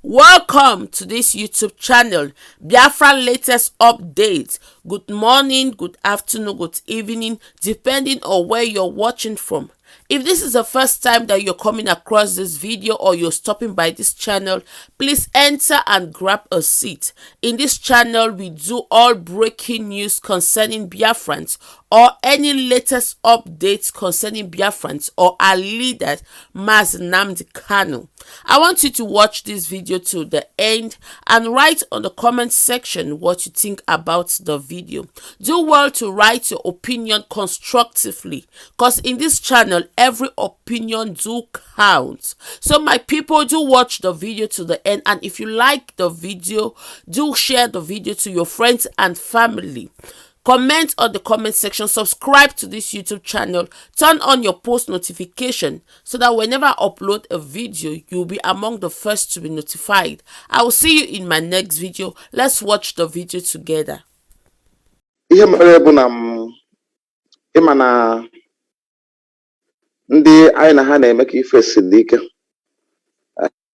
Welcome to this YouTube channel, Biafra latest update. Good morning, good afternoon, good evening, depending on where you're watching from. If this is the first time that you're coming across this video or you're stopping by this channel, please enter and grab a seat. In this channel, we do all breaking news concerning Biafrans or any latest updates concerning Biafrans or our leader, Mazi Nnamdi Kanu. I want you to watch this video to the end and write on the comment section what you think about the video. Do well to write your opinion constructively, because in this channel, every opinion do count. So my people, do watch the video to the end, and if you like the video, do share the video to your friends and family. Comment on the comment section, subscribe to this YouTube channel, turn on your post notification so that whenever I upload a video, you'll be among the first to be notified. I will see you in my next video. Let's watch the video together. Ihe mere bụ na m ịma na ndị anyị na ha na-eme ka ife siri ike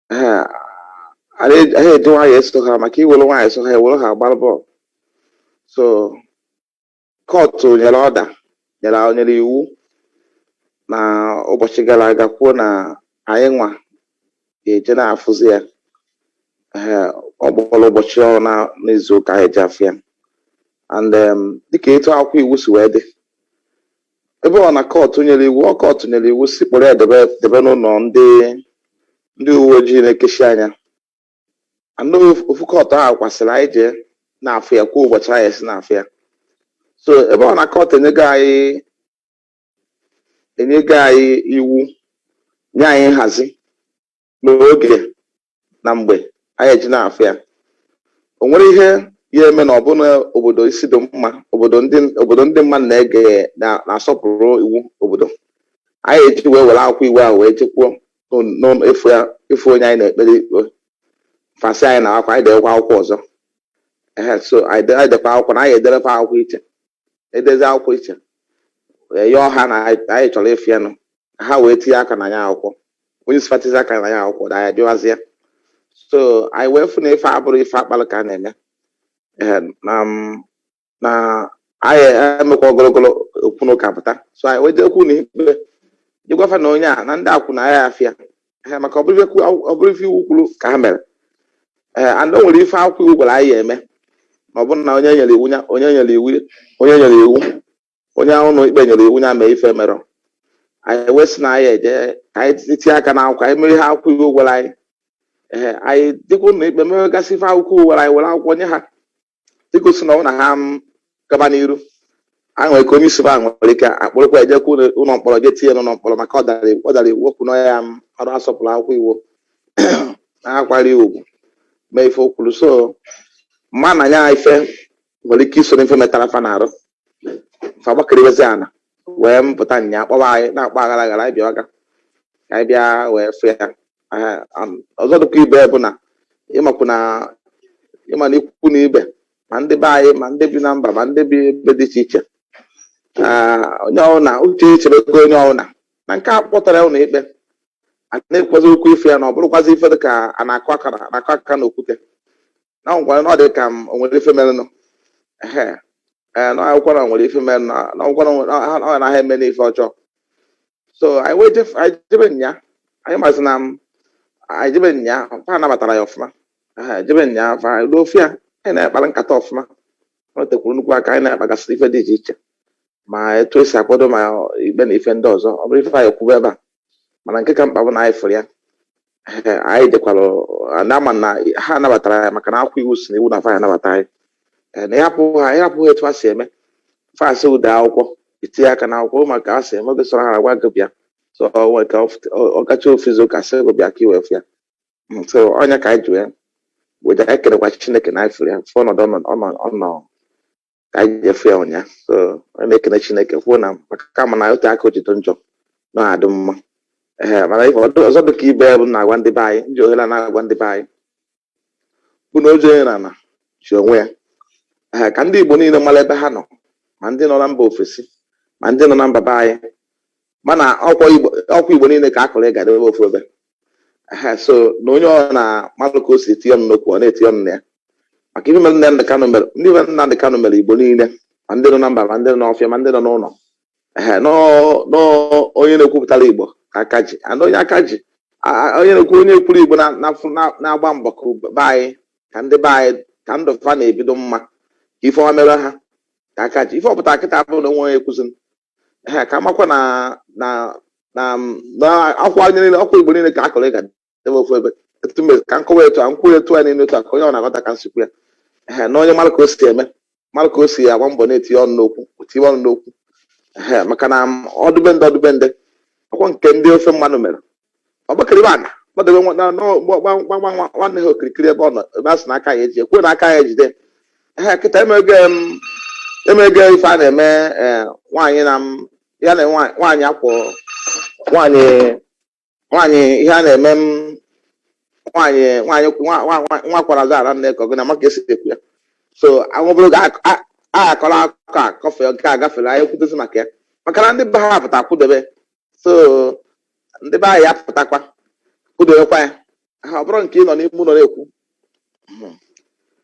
ha ha eji nwayọọ eso ha maka iwere nwayọọ eso ha ewere ha agbara bọọlụ. So court nyere order, nyere iwu na ụbọchị gara aga, kwuo na anyị nwa ga-eje na-afụzi ya. Ee, ọ gbọrọ ụbọchị ọrụ na n'izu ụka anyị eji afụ ya. And dịka etu akwụkwọ iwu si wee dị, ebe ọ na court nyere iwu, ọ court nyere iwu si kpọrọ ya debe debe n'ụlọ ndị uwe ojii na-ekechi anya. Anụ ofu court ahụ kwasịrị anyị jee na-afụ ya kwa ụbọchị anyị esi na-afụ ya. So ebe ọ na court enyego anyị iwu, nye anyị nhazi n'oge na mgbe anyị eji na-afụ ya, o nwere ihe ya eme na ọbụna obodo isi dị mma, obodo ndị mmadụ na-ege na-asọpụrụ iwu obodo, anyị eji wee were akwụkwọ iwu ahụ wee jekwuo n'efu ya ịfụ onye anyị na-ekpere ikpe fasị anyị na akwụkwọ anyị dewekwa akwụkwọ ọzọ. Ehe, so anyị dekwa akwụkwọ na anyị ederekwa akwụkwọ iche, edezi akwụkwọ iche, wee yọọ ha na anyị chọrọ ịfụ ya nụ, ka ha wee tinye aka na ya akwụkwọ. Onye isi fatizi aka na ya akwụkwọ na anyị adịwazie. So anyị wee fụ na ife abụrụ ife akpalụ ka a na-eme. Ee, na anyị emekwa ogologo okwu na ụka pụta. So anyị wee jekwu na ikpe jegwafa na onye a na ndị akwụna ya afịa. Ee, maka ọ bụrụ ife iwu kwuru ka ha mere. Ee, and o nwere ife akwụkwọ iwu gwara anyị ya eme, ma ọ bụrụ na onye nyere iwu onye nyere iwu, onye nyere iwu, onye ụlọ ikpe nyere iwu ya mee ife merọ. Anyị wee sị na anyị eje ka anyị tinye aka n'akwụkwọ, anyị mere ihe akwụkwọ iwu gwara anyị. Ee, anyị dịkwa ụlọ ikpe mewegasị ife akwụkwọ iwu gwara anyị, were akwụkwọ nye ha igosi na ọ bụ na ha m gaba n'iru, a nwere ka onye isi ha nwere ike akpụrụkwa ejekwa ụlọ mkpọrọ, jee tinye n'ụlọ mkpọrọ, maka ọ dara iwu okwu na ya m ọrụ asọpụrụ akwụkwọ iwu na-akwari ugwu mee ife o kwuru. So mma na ya ife nwere ike iso n'ife metara fa na-arụ fa gbakọrịwezi ana wee mpụta nya kpọwa anyị na-akpọ aghara aghara. Anyị bịa ọga ka anyị bịa wee fụ ya. Ọzọ dịkwa ibe bụ na ịmakwu na ịma na ikwu na ibe, ma ndị be anyị, ma ndị bi na mba, ma ndị bi ebe dị iche iche. Onye ọbụla uche echebego, onye ọbụla na nke a kpọtara ụlọ ikpe a na-ekwezi okwu ife ya na ọ bụrụkwazi ife dị ka a na-akụ aka n'okwute na ọ nwekwara na ọ dị ka m o nwere ife merenụ. Ehe, ee, na akwụkwọ na o nwere ife merenụ, na akwụkwọ na ọ na ha eme n'ife ọjọọ. So anyị wee anyị jebe nya, anyị mazi na m anyị jebe nya, fa nabatara ya ọfụma. Ehe, jebe nya, fa ruo ofe ya, anyị na-akpara nkata ọfụma. O tekwuru nnukwu aka anyị na-akpagasị ife dị iche iche, ma etu esi akwado ma ikpe na ife ndị ọzọ. Ọ bụrụ ife anyị ekwube ebe a, mana nke ka mkpa bụ na anyị fụrụ ya. Ee, anyị jekwara na ama na ha nabatara ya, maka na akwụkwọ iwu si na iwu na fa ya anabata anyị. Ee, na ịhapụ ha etu ha si eme, fasị ude akwụkwọ itinye aka n'akwụkwọ maka ha si eme oge sọrọ ha agwa gị bịa. So ọ nwere ka ọ kacha ofu izu ụka sị gị bịa ka i wee fụ ya. So ọnya ka anyị ji wee wee anyị kelekwa Chineke na anyị fụrụ ya, fụ ọnọdụ ọ nọ ka anyị ji efu ya ụnyaahụ. So anyị na-ekene Chineke kwuo na maka kama na otu aka ojido njọ na adị mma. Ee, mana ife ọzọ dị ka ibe bụ na-agwa ndị be anyị nji ohere na-agwa ndị be anyị bụ na oji onye na ana ji onwe ya. Ee, ka ndị Igbo niile mara ebe ha nọ, ma ndị nọ na mba ofesi, ma ndị nọ na mba be anyị, mana ọkwa Igbo, ọkwa Igbo niile ka a kụrụ ịga debe ofu ebe. Ehe, so na onye ọ na mmadụ ka o si etinye ọnụ n'okwu, ọ na-etinye ọnụ na ya maka ife mere Nnamdị Kanụ mere, ndị mere Nnamdị Kanụ mere Igbo niile, ma ndị nọ na mba, ma ndị nọ n'ọfịa, ma ndị nọ n'ụlọ. Ehe, onye na-ekwupụtara Igbo ka aka ji, and onye aka ji, onye na-ekwu, onye ekwuru Igbo na-agba mbọ ka be anyị, ka ndị be anyị, ka ndụ fa na-ebido mma, ka ife ọma mere ha, ka aka ji. Ife ọpụta kịta bụ na onwe onye ekwuzi. Ehe, ka amakwa na akwa onye niile, ọkwa Igbo niile ka akọrọ ịga debe ofu ebe. Etu ka nkọwa etu a, nkwụ etu a niile, etu a ka onye ọ na-aghọta ka nsikwu ya. Ehe, na onye mara ka o si eme, mara ka o si agba mbọ na-etinye ọnụ n'okwu, tinye ọnụ n'okwu. Ehe, maka na ọdụbende ọdụbende ọkwa nke ndị ofe mmanụ mere ọgbakịrịba ana gbadebe nwanne ha okirikiri ebe ọ nọ, ebe a sị na aka ya eji ekwe na aka ya ejide. Ehe, kịta emego m emego ife a na-eme. Ee, nwaanyị na ya na nwaanyị akwọ nwaanyị, nwaanyị ihe a na-eme m nwaanyị, nwaanyị nwa kwara aza ara nne ka ọgụ na maka esi ekwu ya. So obere oge a akọrọ akụkọ a kọfe nke a gafere, anyị ekwutezi maka ya, maka na ndị be ha pụta kwudebe. So ndị be anyị ya pụtakwa kwudebekwa ya ha, ọ bụrụ nke ị nọ n'ime ụlọ na-ekwu.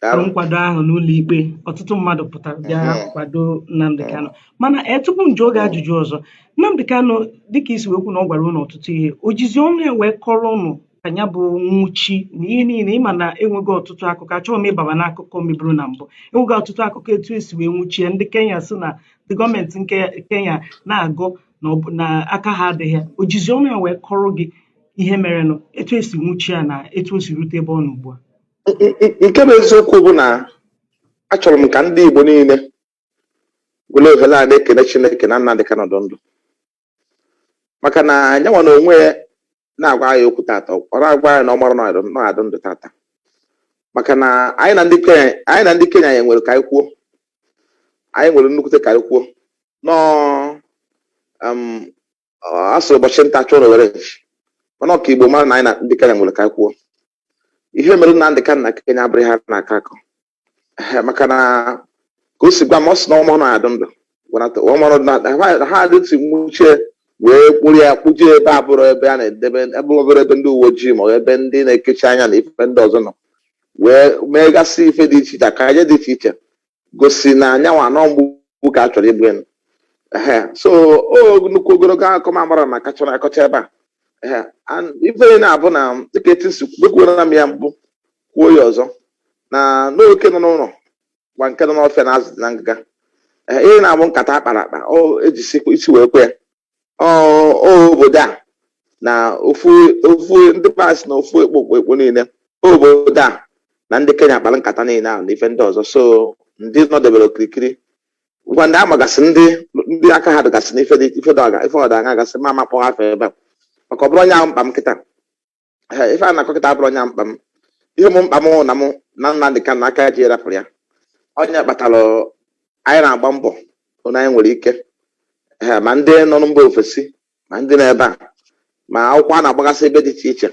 Daalụ. Nkwado ahụ n'ụlọ ikpe, ọtụtụ mmadụ pụtara bịa kwado Nnamdi Kanu. Mana tupu m jụọ gị ajụjụ ọzọ, Nnamdi Kanu, dịka isi wee kwu na ọ gwara unu ọtụtụ ihe, o jizi ọnụ ya wee kọrọ unu ka ya bụ nwụchi na ihe niile? Ịma na enweghị ọtụtụ akụkọ, achọghị m ịbaba n'akụkọ meburu na mbụ, enweghị ọtụtụ akụkọ etu esi wee nwụchie. Ndị Kenya sị na ndị gọọmenti nke Kenya na-agọ na na aka ha adịghị ya. O jizi ọnụ ya wee kọrọ gị ihe merenụ, etu esi nwụchi ya na etu o si rute ebe ọ nọ ugbu a? Nke bụ eziokwu bụ na achọrọ m ka ndị Igbo niile were ohere a na-ekele Chineke na Nnamdi Kanu dị ndụ, maka na nyanwa na onwe ya na-agwa anyị okwu tata, ọ na-agwa anyị na ọ mara na ọ adị ndụ tata, maka na anyị na ndị Kenya ya nwere ka anyị kwuo, anyị nwere nnukwute ka anyị kwuo nọọ. A sịrị ụbọchị nta chụọ na were nchi, mana ọka Igbo mara na anyị na ndị Kenya nwere ka anyị kwuo. Ihe mere Nnamdi Kanu na Kenya abụrị ha na-akọ akọ. Ehe, maka na ka o si gwa m, ọ sị na ọma na-adị ndụ gwanata ọmọrọ na ha adịtụ nwuchie wee kpụrụ ya kpụjie ebe abụrụ ebe a na-edebe, ebe obere ebe ndị uwe ojii ma ọ bụ ebe ndị na-ekechi anya na ife ndị ọzọ nọ, wee megasị ife dị iche iche, akaje dị iche iche, gosi na anyanwụ anọ mgbu ka a chọrọ igbu ya. Ehe, so o nnukwu ogologo akụkọ m amara na akachọrọ akọcha ebe a. Ehe, and ife na-abụ na dịka etu si kwekwuola m ya mbụ, kwuo ya ọzọ, na n'oke nọ n'ụlọ gwa nke nọ n'ọfịa na azụ dị na ngịga. Ee, ihe na-abụ nkata akpara akpa, o ejisi isi wee kwe ya. Ọ obodo a na ofu ofu ndị pasị na ofu ekpo ekpo niile, obodo a na ndị Kenya kpara nkata niile ahụ na ife ndị ọzọ. So ndị nọdebere okirikiri ngwa, ndị amagasị, ndị aka ha dịgasị n'ife dị ife dị ife ọdanga gasị, ma amakpọ afọ ebe a, maka ọ bụrụ onye ahụ mkpa m kịta. Ee, ife a na-akọ kịta abụrụ onye mkpa m. Ihe m mkpa m na mụ na Nnamdị Kanụ na aka ji rapụrụ ya, onye kpatara anyị na-agba mbọ onye anyị nwere ike. Ee, ma ndị nọ na mba ofesi, ma ndị nọ ebe a, ma akwụkwọ a na-agbagasị ebe dị iche iche,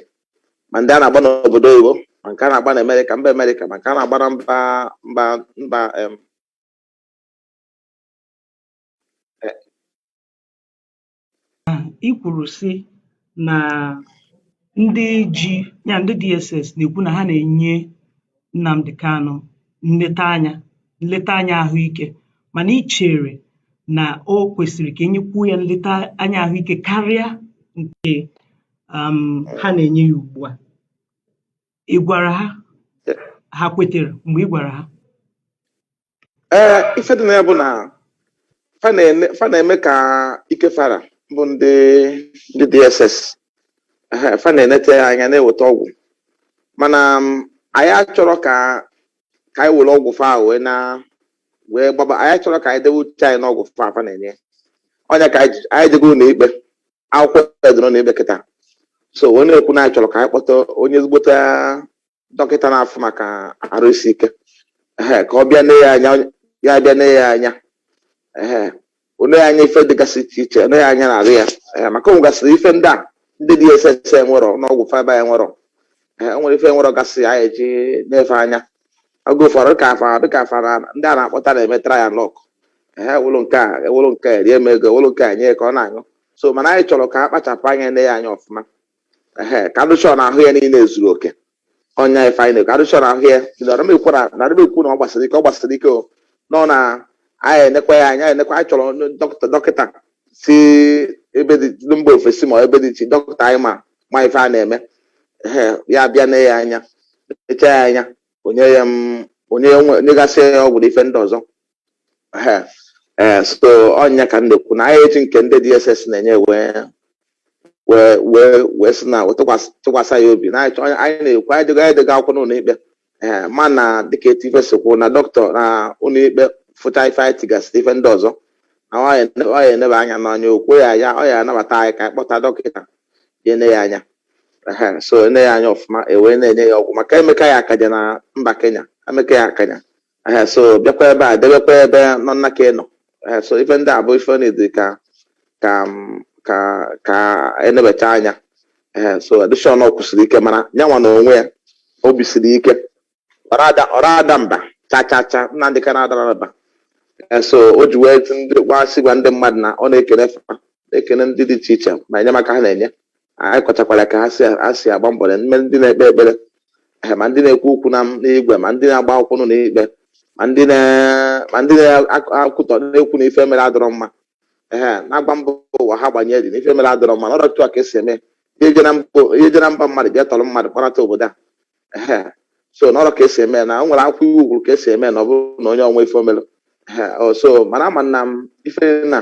ma ndị a na-agba n'obodo oyibo, ma nke a na-agba na Amerịka, mba Amerịka, ma nke a na-agba na mba mba mba em, I kwuru sị na ndị ji ya, ndị DSS, na-ekwu na ha na-enye Nnamdi Kanu nleta anya ahụike, mana ị chere na o kwesịrị ka enyekwuo ya nleta anya ahụike karịa nke ha na-enye ya ugbu a. Ị gwara ha, ha kwetere mgbe ị gwara ha? Ee, ife dị na ya bụ na fa na-eme ka ike fara bụ ndị DSS. Ehe, fa na-enete ya anya, na-eweta ọgwụ, mana anyị achọrọ ka anyị were ọgwụ fa ahụ wee na wee gbaba. Anyị achọrọ ka anyị debe uche anyị n'ọgwụ fa na-enye ọnya, ka anyị jego ụlọ ikpe, akwụkwọ edoro n'ikpe kịta. So wee na-ekwu na anyị chọrọ ka anyị kpọta onye ezigbote dọkịta na-afụ maka arụ isi ike. Ehe, ka ọ bịa nee ya anya, ya bịa nee ya anya. Ehe, one ya anya ife dịgasị iche iche, one ya anya na-arụ ya. Ehe, maka o nwegasịrị ife ndị a ndị DSS enwerọ n'ọgwụ fiber enwerọ. Ehe, o nwere ife enwerọ gasị anyị eji na-efe anya. Oge ụfọdụ ka afa dịka afa na ndị a na-akpọta na-eme try and luck. Ehe, ewelu nke a, ewelu nke a, rie m ego, ewelu nke a nye ka ọ na-aṅụ. So mana anyị chọrọ ka a kpachapụ anya, ne ya anya ọfụma. Ehe, ka adụ sure na ahụ ya niile zuru oke. Ọnya ife anyị na-ekwu, adụ sure na ahụ ya na m ekwu na na m ekwu na ọ gbasara ike, ọ gbasara ike. O nọ na anyị enekwa ya anya, anyị enekwa. Anyị chọrọ onye dọkịta si ebe dị mba ofesi ma ebe dị iche, dọkịta anyị ma ife a na-eme. Ehe, ya bịa ne ya anya, necha ya anya, onye ya m onye nyegasị ya ọgwụ na ife ndị ọzọ. Ehe, ee, so ọnya ka m na-ekwu na anyị eji nke ndị DSS na-enye wee sị na wee tụkwasị ya obi na anyị anyị na-ekwu, anyị dego akwụkwọ n'ụlọ ikpe. Ee, ma na dịka etu ife si kwụ na dọkịta na ụlọ ikpe fụcha ife anyị tigasịrị, ife ndị ọzọ, na ọ ya eneba anya n'anya okwu ya, ọ ya anabata anyị ka anyị kpọta dọkịta jee ne ya anya. Ehe, so ene ya anya ọfụma, e wee na-enye ya ọgwụ maka emeka ya akaja na mba Kenya, emeka ya akanya. Ehe, so bịakwa ebe a, debekwa ebe nọ nna ka ị nọ. Ehe, so ife ndị a bụ ife na-edi ka enebacha anya. Ee, so addition ọ kwụsịrị ike, mana nyanwa na onwe ya obi siri ike, ọra ada mba cha cha cha. Nnamdị Kanu adara mba. Ee, so o ji wee ndị gbasị gwa ndị mmadụ na ọ na-ekene fa, na-ekene ndị dị iche iche ma enyemaka ha na-enye anyị, kọchakwara ka ha si agba mbọ na ndị na-ekpe ekpere. Ee, ma ndị na-ekwu okwu na n'igwe, ma ndị na-agba akwụkwọ n'ụlọ ikpe, ma ndị na-akwụtọ, na-ekwu na ife mere adọrọ mma. Ee, na-agba mbọ ụwa ha gbanye dị na ife mere adọrọ mma, na ọdọ a ka esi eme ihe je na mba mmadụ jee tọrọ mmadụ kpọnata obodo a. Ehe, so n'ọrụ ka esi eme na o nwere akwụkwọ iwu kwuru ka esi eme na ọ bụrụ na onye ọnwa ife omelu. Ehe, so mana ama na m ife na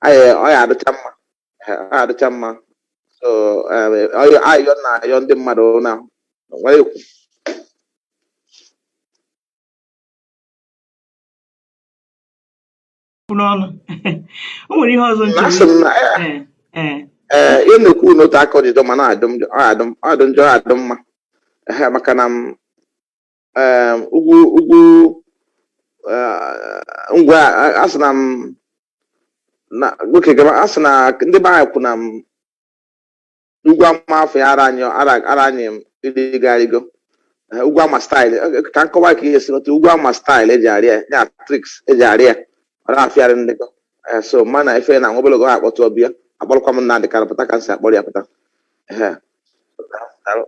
anyị ọ ya adịcha mma. Ehe, ọ ya adịcha mma. So ayọ na ayọ ndị mmadụ na nwere ekwu. N'ọnụ o nwere ihe ọzọ m Na chọrọ asị m na ee ee ee, ihe na-ekwu n'otu aka ọdịdọ ma na-adụ m ọ adụ njọ, ọ adụ mma. Ehe, maka na m ugwu ngwa a sị na m na oke gaba, a sị na ndị be anyị kwu na m ugwu ama afọ ya ara anyị ara anyị irigo arịgo. Ugwu ama style ka nkọwa ka ihe si otu ugwu ama style eji arị ya, ya tricks eji arị ya, ọ na-afịarị ndị gọ. So mma na ife na nwa obere oge ọ akpọtụ ọbịa akpọrọkwa m Nnamdị Kanụ pụta ka m si akpọrọ ya pụta. Ehe. Daalụ.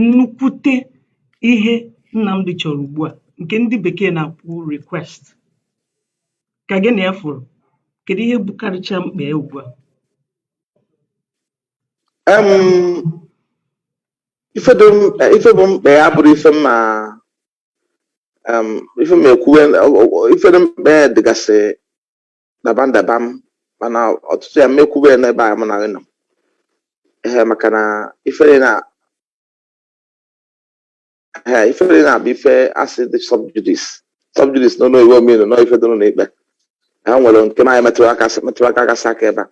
Nnukwute ihe Nnamdi chọrọ ugbu a, nke ndị bekee na-akpọ request, ka gị na ya fụrụ, kedu ihe bukarịcha mkpa ya ugbu a? Ife bụ mkpa ya bụrụ ife mma ife m ekwuwe, ife dị mkpa ya dịgasị dabam dabam, mana ọtụtụ ya mmekwube ya n'ebe a mụ na gị nọ. Ee, maka na ife dị na ee, ife dị na-abụ ife asị dị sub judice, sub judice n'ụlọ iwu omenu nọ ife dị n'ụlọ ikpe ha nwere nke m anyị metụrụ aka gasị aka ebe a.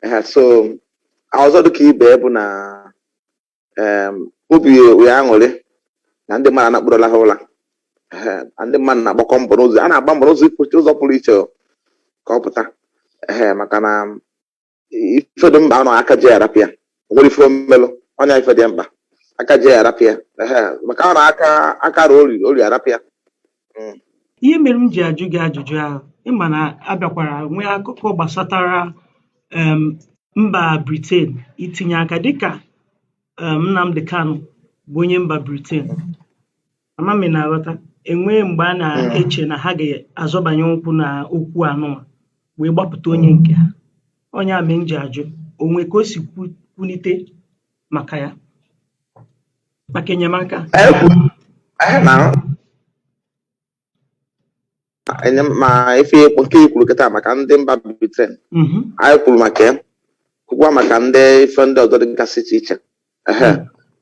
Ee, so ọzọ dịka ibe bụ na obi ya aṅụrị na ndị mmadụ anakpụrụla ha ụla. Ee, na ndị mmadụ na-agbakọ mbọ n'ụzọ a na-agba mbọ n'ụzọ ụzọ pụrụ iche ka ọ pụta. Ee, maka na ife dị mkpa nọ aka ji arapụ ya, o nwere ife mmelụ ọnya, ife dị mkpa aka ji arapụ ya. Ee, maka ọ na aka akara ori arapụ ya. Ihe mere m ji ajụ gị ajụjụ ahụ, ịma na abịakwara nwee akụkọ gbasatara mba Britain itinye aka dịka Nnamdi Kanu bụ onye mba Britain. Ama m ị na-aghọta, enwee mgbe a na-eche na ha ga-azọbanye ụkwụ na okwu anụnwa wee gbapụta onye nke ha. Onye a mee m ji ajụ onwe ka o si kwulite maka ya, maka enyemaka. Na ma ife nke i kwuru kịta maka ndị mba Britain, anyị kwuru maka ya, kwukwa maka ndị ife ndị ọzọ dịgasị iche iche. Ehe.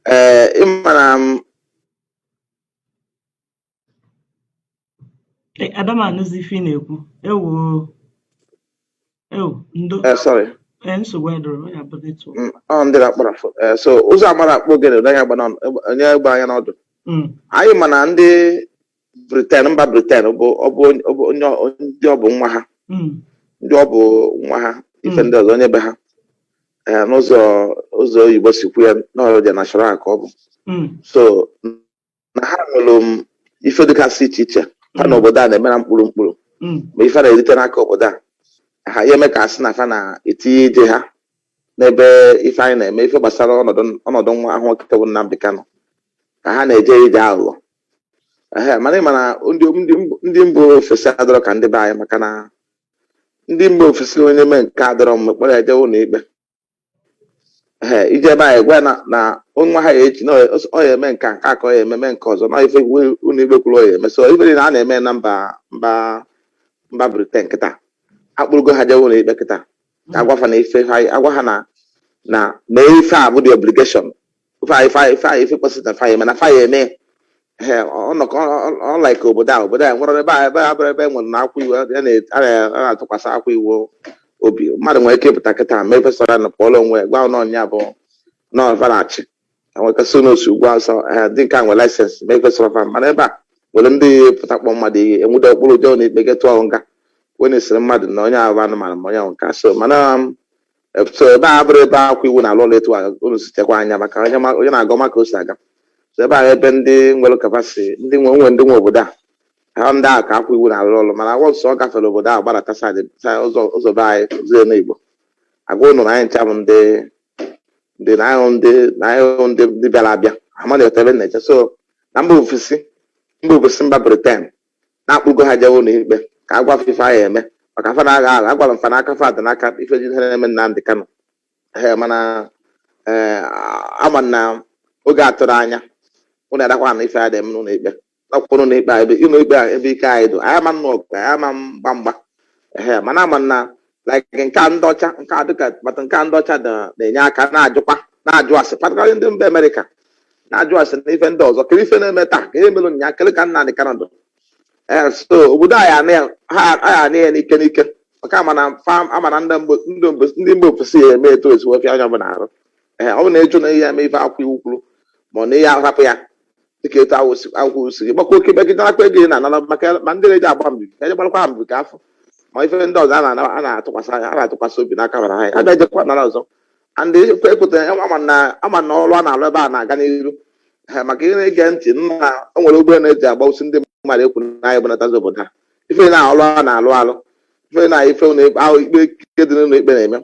Ee, ịma na m Adama anụzi ife ị na-ekwu. Ewo ewo, ndo. Sorry. Ee, nsogbu adịrọ, ọ ya bụ network. Ọ ndị na-akpọrọ afọ. Ee, so ụzọ amara akpọ ogene onye agba onye gba anya n'ọdụ. Anyị ma na ndị Britain, mba Britain bụ ọ bụ onye ndị ọ bụ nwa ha, ndị ọ bụ nwa ha, ife ndị ọzọ onye be ha. Ee, n'ụzọ ụzọ oyibo si kwu ya n'ọrụ dị national ka ọ bụ. So na ha nwere ife dịgasị iche iche ha na obodo a na-eme na mkpụrụ mkpụrụ, ma ife na-erite n'aka obodo a ha ya eme ka asị na fa na-etinye ije ha. N'ebe ife anyị na-eme, ife gbasara ọnọdụ nwa ahụ nwoke bụ Nnamdi Kanu, ka ha na-eje ije aghụghọ. Ehe, mana ị ma na ndị mba ofesi adọrọ ka ndị be anyị, maka na ndị mba ofesi, onye mee nke adọrọ mgbe kpọrọ ya jewe ụlọ ikpe. Ee, ije ebe anyị gwa ya na nwa ha ya echi na ọ ya eme nke a, nke a ka ọ ya eme, mee nke ọzọ na ife ụlọ ikpe kwuru ọ ya eme. So ife niile a na-eme na mba Britain kịta, akpụrụgo ha jewe ụlọ ikpe kịta, ka agwa fa na ife ha agwa ha na ife a bụ the obligation, ife a ife kwesịrị na fa ya eme na fa ya eme. Ee, ọnọkọ ọ like obodo a nwere ebe a bụrụ ebe e nwere na akwụkwọ iwu a na-atụkwasị akwụkwọ iwu obi. Mmadụ nwere ike ịpụta kịta mee ife sọrọ ya na pụọla onwe ya, gwa na ọnya bụ nọọfa na-achị enwekasị n'osu ugwu awụsa. Ee, dị nke a nwere license mee ife sọrọ fa, mana ebe a nwere ndị pụta kpọ mmadụ iyi, enwude okpuru jee na ikpe getụọ nga onye sịrị mmadụ na onye ahụ bụ anụmanụ ma onye ahụ nke a. So mana so ebe a bụrụ ebe akwụkwọ iwu na-alụ ọrụ etu a unu si chekwa anya maka onye na-agụ maka o si aga. So ebe a, ebe ndị nwere capacity, ndị nwe ndị nwe obodo a, ha ndị ahụ ka akwụkwọ iwu na-alụ ọrụ. Mana once ọ gafere obodo ahụ gbadata side ụzọ be anyị, ụzọ enu Igbo agwa unu na anyị ncha bụ ndị na anyị ndị na anyị ndị bịara abịa amadị ebe na-eche. So na mba ofesi, mba Britain na-akpụgo ha jewe ụlọ ikpe ka agwa ife anyị eme maka afa na-agha agha. Agwara m fa n'aka fa dị n'aka ife ji ihe na-eme Nnamdi Kanu. Ee, mana ee, ama na oge atụrụ anya ụnụ adakwa na ife a dị eme n'ụlọ ikpe, ọkwụ n'ụlọ ikpe a, ebe ụlọ ikpe a, ebe ike anyị dụ, anyị ama nnụ ọgụ, anyị ama mgba mgba. Ehe, mana ama na like nke a ndị ọcha, nke a dịka bata nke a ndị ọcha na-enye aka na-ajụkwa, na-ajụ asị, particularly ndị mba Amerịka na-ajụ asị na ife ndị ọzọ, kedu ife na-eme taa, ka ihe mere ụnyaahụ, kedu ka Nnamdi Kanu dụ. Ee, so obodo anyị anị ya ha anyị anị ya n'ike n'ike, maka ama na fa ama na ndị mba ofesi ya eme etu esi wefịa anya ọbụla arụ. Ee, ọ bụ na ịjụ na ihe eme ife akwụkwọ iwu kwuru, ma ọ na ihe ahapụ ya dịka etu akwụkwọ si gị gbakwa oke megide nakwa ego ị na-anara, maka ma ndị na-eji agba mbibi ka eje gbarakwa mbibi ka afọ ma ife ndị ọzọ a na-atụkwasị anya, a na-atụkwasị obi n'aka bara ha abịa jekwa nara ọzọ. And ekwetara ama na ọrụ a na-alụ ebe a na-aga n'iru. Ha maka ihe na-ege ntị nna, o nwere ụgbọelu na-eji agbawusi ndị mmadụ ekwu na anyị bunatazi obodo ha ife na ọrụ a na-alụ alụ, ife na ife ụlọ ikpe ahụ, ikpe ike dị n'ụlọ ikpe na-eme.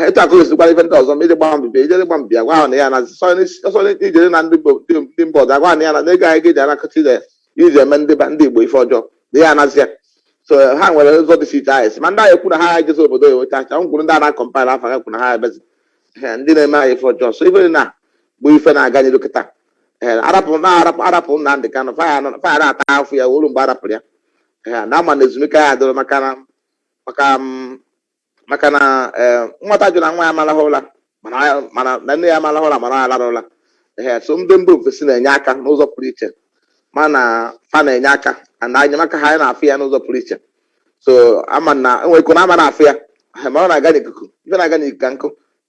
Etu akụ esikwara ife ndị ọzọ, ma ije gba mbibi, ijere gba mbibi, agwa ahụ na ya na ọsọ ijere na ndị mba ọzọ, agwa na ya na ego anyị ga-eji anakọta ije iji eme ndị Igbo ife ọjọọ na ya anazi ya. So ha nwere ụzọ dị iche iche anyị si ma ndị anyị ekwu na ha ejezi obodo oyibo chacha ngwuru, ndị a na-acompile afa ha kwu na ha ebezi. Ee, ndị na-eme anyị ife ọjọọ. So ife na bụ ife na-aga n'iru kịta. Ee, arapụ na arapụ Nnamdị Kanụ, fa ya na-ata afụ ya wolu mgbe arapụrụ ya. Ee, na ama na ezumike ya adịrọ maka na ee, nwata jụ na nwa ya amalahụ ụla, mana na nne ya amalahụ ụla, mana ọ alara ụla. Ee, so ndị mba ofesi na-enye aka n'ụzọ pụrụ iche, mana fa na-enye aka na enyemaka ha, anyị na-afụ ya n'ụzọ pụrụ iche. So ama na enwere ike na ama na-afụ ya, ma ọ na-aga n'ikuku, ife na-aga n'ikuku ka nkụ.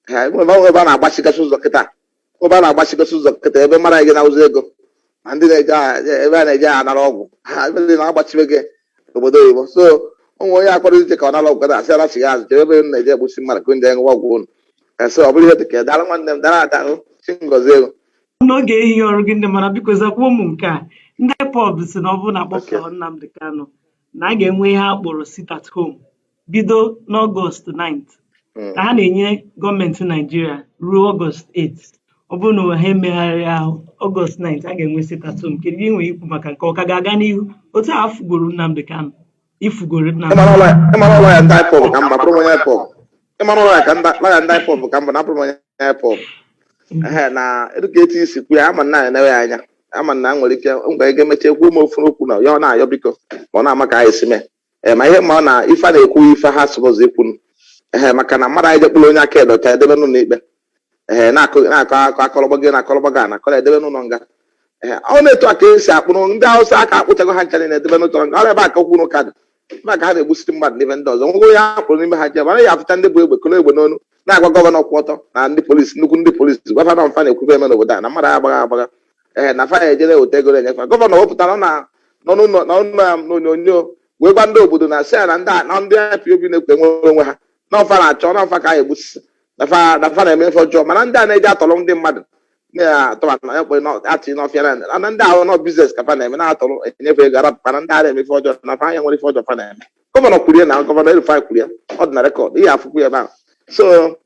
Ebe a na-agbachigasị ụzọ kịta, ebe a na-agbachigasị ụzọ kịta, ebe mara gị na ụzọ ego ma ndị na-eje ebe a na-eje anara ọgwụ ha, ebe ndị na-agbachibe gị obodo oyibo. So ụmụ onye akpọrọ ije ka ọ nara ọgwụ asị arachighị azụ chebe ebe m na-eje egbusi mmadụ ka ndị ṅụwa ọgwụ unu. So ọ bụrụ ihe dị ka dara nwanne m dara ada chi ngozi ego. N'oge ehihie ọrụ gị ndị mara, biko zakwuo m nke a. Ndị IPOB si na ọ bụrụ na akpọpụtara Nnamdi Kanu, na a ga-enwe ihe a kpọrọ sit at home bido n'Ọgọst 9th, na ha na-enye gọọmenti Naijiria ruo Ọgọst 8. Ọ bụrụ na ha emegharị ahụ Ọgọst 9th, a ga-enwe sit at home. Kedu ihe ị nwere ikwu maka nke ọ ka ga-aga n'ihu otu a afụgoro Nnamdi Kanu, ifugoro Nnamdi? Ịmara ụlọ ya ndị IPOB ka mba bụrụ onye IPOB. Ịmara ụlọ ya ka lọya ndị IPOB ka mba na abụrụ onye IPOB. Ehe, na dịka etu isi kwu ya, ama na enewe ya anya, ama na nwere ike mgbe ga emechi ekwu m ofu okwu na ya ọ na-ayọ biko, ma ọ na-ama ka anyị si mee. Ee, ma ihe ma ọ na ife a na-ekwu, ife ha sụbụzọ ikwu. Ehe, maka na mmadụ anyị jekpụrụ onye aka edo ka edebe n'ụlọ ikpe, ee, na-akọ na-akọ akọ akọrọgbọ gị na akọrọgbọ gị na akọrọ edebe n'ụlọ nga. Ee, ọ na-etu a ka esi akpụrụ ndị Hausa aka akpụchago ha ncha niile edebe n'ụlọ nga. Ọrụ ebe a ka okwu n'ụka dị, ebe a ka ha na-egbusi mmadụ n'ebe ndị ọzọ. Nwere onye a kpụrụ n'ime ha je, mana ya afụcha ndị bụ egbe kolo egbe n'onu na-agwa governor kwụ ọtọ na ndị polisi, nnukwu ndị polisi, gwafa na mfa na-ekwube eme n'obodo a na mmadụ agbagha agbagha. Ee, na fa ya ejere weta ego na-enyefa governor wepụtara na n'ọnụ n'onyonyo wee gwa ndị obodo na sị ya na ndị na ndị IPOB na-ekwe nwere onwe ha na ọfa na-achọ na ọfa ka a egbusisi na fa na-eme ife ọjọọ, mana ndị a na-eji atọrọ ndị mmadụ na-atụ n'ọfịa na ndị ahụ nọ business ka fa na-eme na-atọrọ enyefe ego arapụ, mana ndị a na-eme ife ọjọọ na fa anya nwere ife ọjọọ fa na-eme. Governor kwuru ya na Governor El-Rufai kwuru ya, ọ dị na record ihe afụkwu ya ebe ahụ. So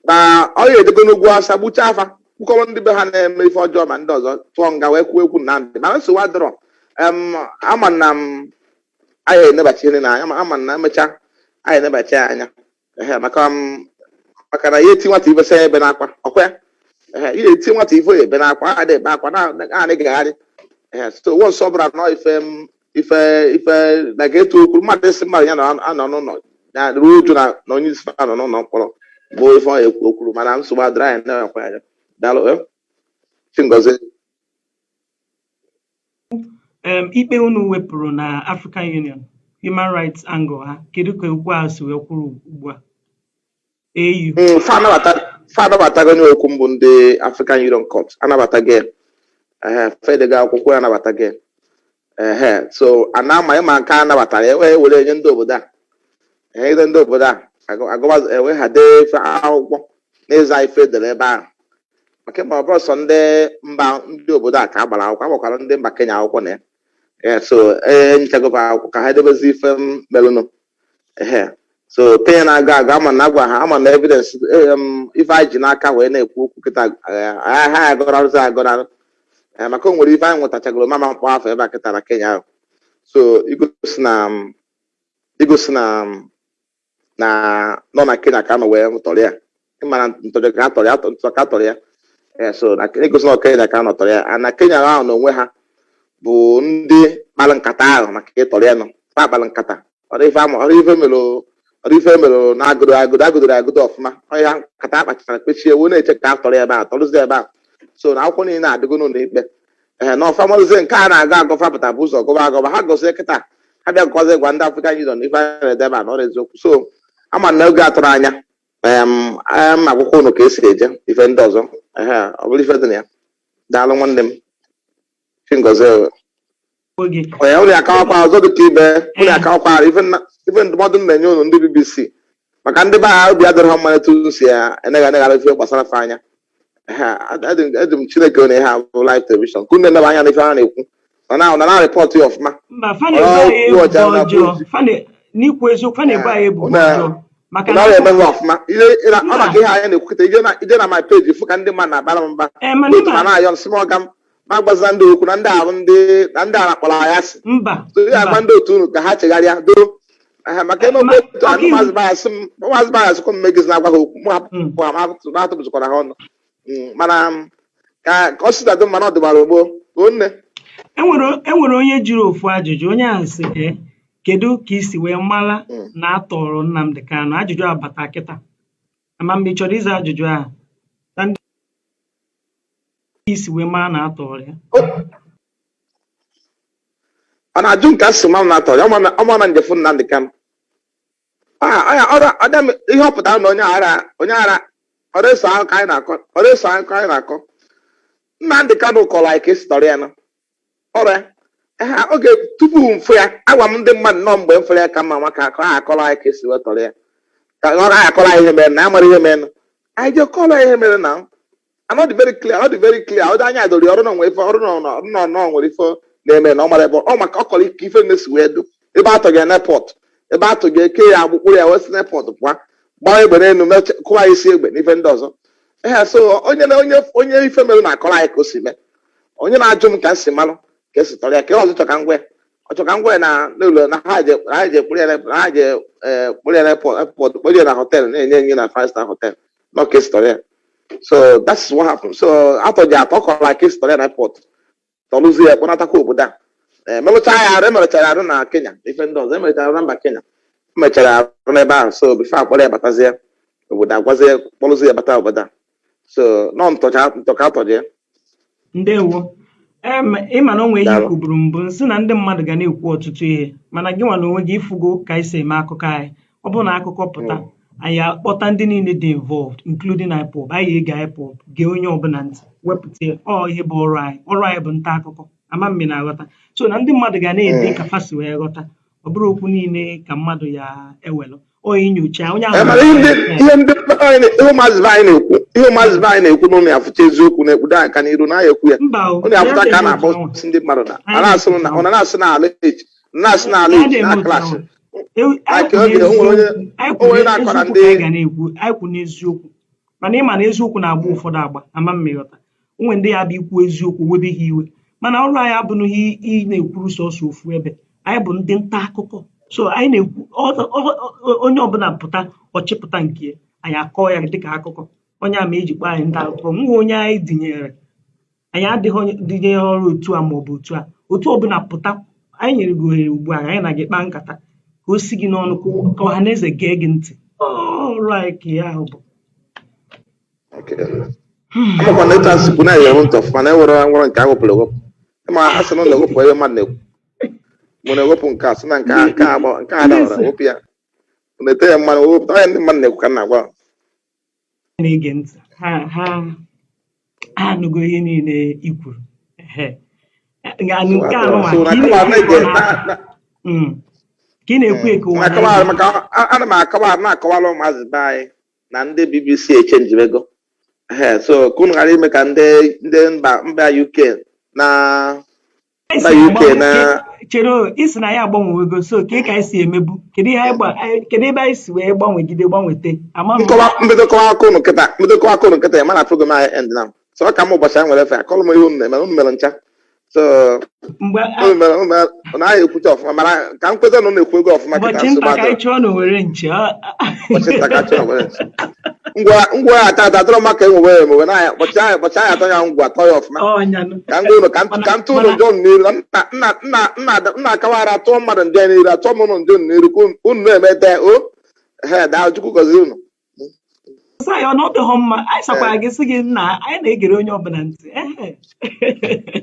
Na ọ ya edego n'ugwu Awụsa gbuchaa afa, kpụkọrọ ndị be ha na-eme ife ọjọọ ma ndị ọzọ tụọ nga wee kwuo ekwu Nnamdị, mana nsogbu adịrọ. Ama na m anyị enebachi ihe na anya, ama na emechaa anyị enebachi ya anya. Ehe, maka na ya eti nwata ife sị ya ebe n'akwa ọkwa ya. Ehe, ya eti nwata ife ya ebe n'akwa, a na-ebe akwa na-agagharị. Ehe, so once ọ bụla nọ ife m ife ife na ga etu okwu mmadụ isi mmadụ ya na anọ n'ụlọ na ruo uju na onye isi fa nọ n'ụlọ mkpọrọ bụ ife ọ ekwu okwuru, mana nsogbu adịrọ, anyị na-ekwe anya. Daalụ, eh? Chingozie. Ikpe unu wepụrụ na African Union Human Rights angle ha, kedu ka okwu ahụ si wee kwuru ugbu a, AU? Fa anabatago onye okwu mbụ, ndị African Union Court anabatago ya. Ehe, fedego akwụkwọ ya, anabatago ya. Ehe, so ana ama ịma nke a nabatara ya wee were nye ndị obodo a. Ehe, ile ndị obodo a agụba ewe ha dee ife akwụkwọ n'ịza ife edere ebe ahụ, maka ma ọ bụrụ sọ ndị mba, ndị obodo a ka a gbara akwụkwọ, agbakwara ndị mba Kenya akwụkwọ na ya. Ee, so enyichagoba akwụkwọ ka ha edebezi ife m merụnụ. Ehe, so Kenya na-agụ agụ, ama na agwa ha, ama na evidence ife anyị ji n'aka wee na-ekwu okwu kịta, ha agọrarụzi agọrarụ. Maka o nwere ife anyị nwetachagoro mama mkpọ afọ ebe a kịta na Kenya ahụ. So igosi na nọ na Kenya ka a nọ wee tọrọ ya, ịma na ntọrọ ka a tọrọ ya, ntọ ka a tọrọ ya. Ee, so na igosi na Kenya ka a nọ tọrọ ya, a na Kenya ahụ n'onwe ha bụ ndị kpara nkata ahụ maka ịtọrọ ya, nọ fa kpara nkata ọrụ ife ama ọrụ ife mere, ọrụ ife mere na agụdo agụdo agụdoro agụdo ọfụma. Ọ ya nkata akpachara kpechie wee na-eche ka a tọrọ ya ebe a, tọrụzie ebe a. So na akwụkwọ niile adịgo n'ụlọ ikpe. Ee, na ọfa mazie nke a na-agụ agụ, fapụta bụ ụzọ gụba agụba ha gọzie kịta, ha bịa gụkwazie gwa ndị African Union ife a na-ede ebe a na ọrụ eziokwu. So ama na oge atụrụ anya em akwụkwọ unu ka esi eje ife ndị ọzọ. Ehe, ọ bụrụ ife dị na ya. Daalụ nwanne m, Chingozie. Oge. Onye unu akawakwa ọzọ dị ka ibe unu akawakwa ife ndụmọdụ m na-enye unu ndị BBC, maka ndị be ha obi adịrị ha mma etu m si ya eneghara eneghara ife gbasara fa anya. Ehe, adị m Chineke na ihe a bụ live television ka unu na-eneba anya n'ife ha na-ekwu na report ya ọfụma. Mba, fa na-ebu anyị Ọ ọcha ebubo na ọjọọ. N'ikwu eziokwu, fa na-ebu anyị ebubo ọjọọ maka na na ọ eme ha ọfụma ihe ọ Mba. maka ihe anyị na-ekwukịta ije na my page fụ ka ndị mmadụ na-abara m mba Ee, mana otu ma ịma na-ayọ nsị m ọga m ma gbaza ndị okwu na ndị ahụ ndị na ndị a kpọrọ anyị asị. Mba. So ihe agwa Mba. ndị otu unu ka ha chegharịa doo. Ehe, maka eme Ma okwu otu anụ ọkaiwu maazị bayasị m, maazị bayasị kwa mmegizi na-agwa ha okwu mụ hapụ ha ma atụpụtụkwara ha ọnụ. Mana ka ọ sitadụ mma na ọ dịbara gboo o nne. Enwere onye jụrụ ofu ajụjụ. Onye ahụ sị, ee, kedu ka isi wee mara na a tọrọ Nnamdi Kanu? Ajụjụ abata kịta, ama mgbe ị chọrọ ịza ajụjụ ahụ na ndị isi wee mara na a tọrọ ya. Ọ na-ajụ nke asị ma m na-atọ ya ọma na njefu Nnamdi Kanu. Ihe ọ pụtara na onye ara ọrụ eso akụkọ anyị na-akọ, ọrụ eso akụkọ anyị na-akọ. Nnamdi Kanu kọrọ anyị ka esi tọrọ ya nọ ọrịa. Ehe, oge tupu mfụ ya, agwa m ndị mmadụ nọ mgbe m fụrụ ya ka mma maka ka ha akọrọ anyị ka esi wee tọrọ ya, ka ọ gaghị akọrọ anyị ihe mere na amara ihe mere anyị jee kọrọ ya ihe mere na I'm not very clear, not very clear. Ọ dị anya doro ya ọrụ na nwere ife ọrụ nọ nwere ife na-eme na ọ mara ebe ọ maka ọ kọrọ ka ife na-esi wee du ebe atọ gị n'airport, ebe atọ gị eke ya agbụkpụrụ ya wee si n'airport pụọ gbaa egbe n'elu kụwa ya isi egbe na ife ndị ọzọ. Ee, so onye na onye ife mere na-akọrọ anyị ka o si mee. Onye na-ajụ m ka m si malụ ka esi tọrọ ya, ka ọzọ chọ ka m gwa ya, ọ chọ ka m gwa ya na n'ụlọ na ha je kpụrụ ya na ha je kpụrụ ya n'airport, kpụrụ ya na hotel na-enye enye na five star hotel nọ ka esi tọrọ ya. So that's what happened. So atọ ji atọ kọrọ ka esi tọrọ ya na airport, tọrụzie ya, kpọnatakwa obodo a. Emerụcha ya arụ, emerụchara arụ na Kenya, ife ndị ọzọ emerụchara arụ na mba Kenya, emechara arụ n'ebe ahụ. So before akpọrọ ya batazie obodo, agwazie kpọrụzie ya bata obodo a. So nọ ntọcha ntọka atọji ya. Ndewo. Ịma na o nwee ihe Daalụ. Kwuburu mbụ nsị na ndị mmadụ ga na-ekwu ọtụtụ ihe, mana gị nwa na onwe gị ịfụgo ka anyị si eme akụkọ anyị. Ọ bụrụ na akụkọ pụta, anyị akpọta ndị niile dị involved, including IPOB. Anyị ga-ege IPOB, gee onye ọbụla ntị, wepụta ya. Ọ ihe bụ ọrụ anyị. Ọrụ anyị bụ nta akụkọ. Ama m na-aghọta. So na ndị mmadụ ga na-ede ka fa si wee ghọta. Ọ bụrụ okwu niile ka mmadụ ya ewelụ ọ inyocha onye ahụ. Mana ihe ụmụazị be anyị na-ekwu, ihe ụmụazị be anyị na-ekwu n'ụlọ ya afụcha eziokwu na-ekpudo anyị aka n'iru na ya ekwu ya. Mba o. Ụnụ afụta ya ka a adịghị na-akpọ otu ahụ. ndị mmadụ na a na-asị na ọ na-asị na ala eji na-asị na ala Ya eji adịghị na otu klaasị ahụ. Anyị like kwụ oge o nwere onye n'eziokwu, anyị o kwụ nwere na-akọ na n'eziokwu ndị ka anyị ga na-ekwu. Anyị kwụ n'eziokwu. Mana ị ma na eziokwu na-agba ụfọdụ agba, ama m ịghọta. O nwere ndị ya bụ ikwu eziokwu webe ha iwe, mana ọrụ anyị abụghị ị na-ekwuru sọsọ ofu ebe. Anyị bụ ndị nta akụkọ, so anyị na-ekwu onye ọbụla pụta ọchịpụta nke ya, anyị akọọ ya dịka akụkọ. Onye ama eji kpọọ anyị nta akụkọ, nwa onye anyị dinyere, anyị adịghị onye dinye ọrụ otu a maọbụ otu a. Otu ọbụla pụta, anyị nyere gị ohere ugbu a, anyị na gị kpaa nkata ka o si gị n'ọnụ, ka ọha na eze gee gị ntị. Ọrụ anyị ka ya ahụ bụ. Okay. Amakwa na etu a sikwu na-enyere ntị ọfụma na enwere nwere nke a wepụrụ ewepụ, ma a sị na ọ na-ewepụ ihe mmadụ na-ekwu, mụ na-ewepụ nke a, sị na nke a dabara, wepụ ya, na-ete ya mmanụ, wepụta onye ndị mmadụ na-ekwu ka m na-agwa. Na-ege ntị, ha anụgo ihe niile i kwuru. Ehe. Nke anụnwa So ka na ị akọwa na-ekwu na-ege ka ọ na-apụ. Ka ị na-ekwu ka ụwa na-akọwa na-ege. Maka ana m akọwa na-akọwara ụmụazị be anyị na ndị BBC echenjibego. Ehe, so ka unu ghara ime ka ndị mba UK na Anyị mba si UK agbanwe na chere o, ị sị na ya agbanwewego, so ka anyị si emebu, kedu ihe anyị kedu ebe anyị si wee gbanwegide gbanwete, ama m. Nkọwa mbido kọwa aka unu kịta, mbido kọwa aka unu kịta ya, mana program anyị end now, so ọ ka m ụbọchị anyị nwere efe akọlụ m ihe unu na-eme. Unu mere ncha, so mgbe unu mere unu anyị ekwucha ọfụma, mana ka m kweta na unu ekwu ego ọfụma kịta. Ụbọchị nsogbu nta ka anyị adịrọ. chụọ na owere nchi. Ụbọchị nta ka chụọ were nchi. Ngwa ata ata adọrọ maka enwewe emewe na anyị ụbọchị anyị atọ ya ngwa atọ ya ọfụma. Ọnyanụ. Ka m gwa unu ka m mana ka m tụ unu mana njọ unu n'iru na nna akawara atụọ mmadụ njọ n'iru, atụọ m unu njọ n'iru ka unu na-eme dee o he. Daa, Chukwu gọzie unu. Sị anyị ọ dịghọ mma, anyị sakwara gị, sị gị nna anyị na-egere onye ọbụla ntị. Ehe.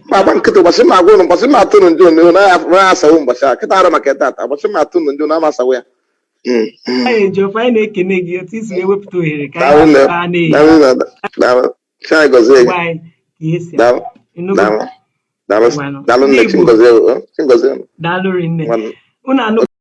Ma agba nkịtị, ụbọchị ma agwa unu, ụbọchị ma atụ unu njọ n'iru na ya na ya asawo ụbọchị a kịta arụ maka tata, ụbọchị ma atụ unu njọ na ama asawo ya. Anyị eji ofe anyị na-ekene gị otu isi wee wepụta ohere ka Daalụ anyị nne. na-akpa na-eyi. Daalụ nne, daalụ. Chineke gọzie gị. Gwa anyị ka ihe si Daalụ. ịnụgo. Daalụ, daalụ. Ngwanụ. Daalụ Ndị nne. Igbo. Chingọzie o, Chingọzie unu. Daalụ rinne. Ngwanụ. Unu anụ.